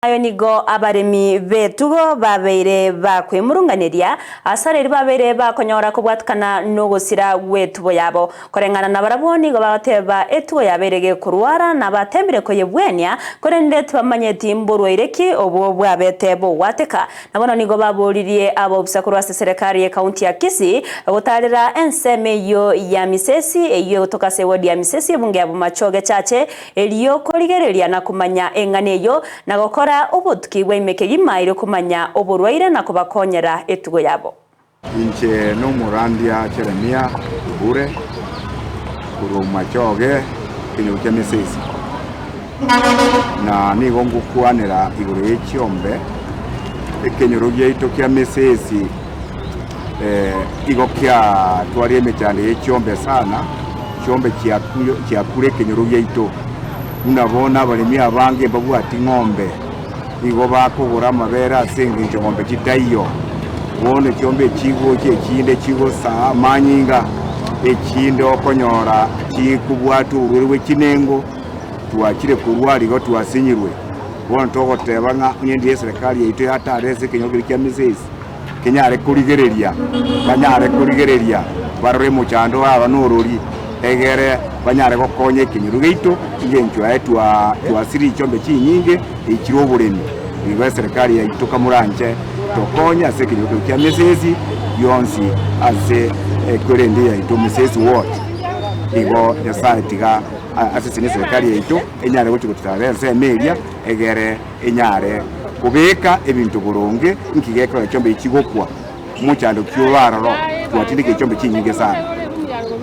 Aye nigo abaremi b'etugo babeire bakwemurunganeria ase riria babeire bakonyora kobwatikana nogosira gw'etugo yabo. Koreng'ana nabarabwo nigo bagoteba etugo yabeire gekorwara na batemire koyebwenia, korende tibamanyeti mborwaire ki obwo bwabete bogwateka. Na bono nigo baboririe abaofisa korwa ase eserekari y'ecounty ya Kisii gotaarera ensemo eyio ya Misesi eyio egotoka ase eward ya Misesi ebunge ya Bomachoge Chache Erio korigereria na komanya eng'ana eyio, na gokora obotuki bwa ime kegima erio komanya oborwaire na kobakonyera etugo yabo. Inche nomorandia Jeremia Obure, korwa Omachoge, ekenyoro kia Mesesi, na nigo ngokwanera igoro ye chiombe. Ekenyoro giaito kia Mesesi igo kiatwarire emechando ye chiombe sana. Chiombe chiakure ekenyoro giaito, buna bono abaremi abange mbabwati ng'ombe, nigo bakogora amabere ase engencho ng'ombe chitaiyo. Bono chiombe echigocha echinde chigosaa amanyinga, echinde okonyora chikobwatwa oborwaire bwe chinengo, twachire korwa rigo twasinyirwe. Bono togoteba ng'a onye ndiria eserekari yaito yatare ase ekenyoro keria kia Misesi, kenyare korigereria, banyare korigereria barore omochando aba norori, egere banyare gokonya ekenyoro giaito, engencho yaye twasirie chiombe chinyinge echire oboremi. Igo eserekari yaito kamoranche tokonye ase ekenyoro keria kia Misesi gionsi ase ekwerende yaito Misesi ward. Igo Nyasaye tiga asesenie eserekari yaito enyare gochia gotutarera ensemo eria egere. enyare kobeka ebinto boronge, inki gekogera chiombe echi chigokwa? Omochando ki ore aroro? Twatindekire chiombe chinyinge sana,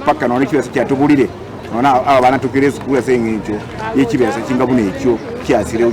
mpaka nonya chibesa chiatoborire, nonya aba abana tokere esukuru ase eng'encho ye chibesa chinga buna echio chiasire.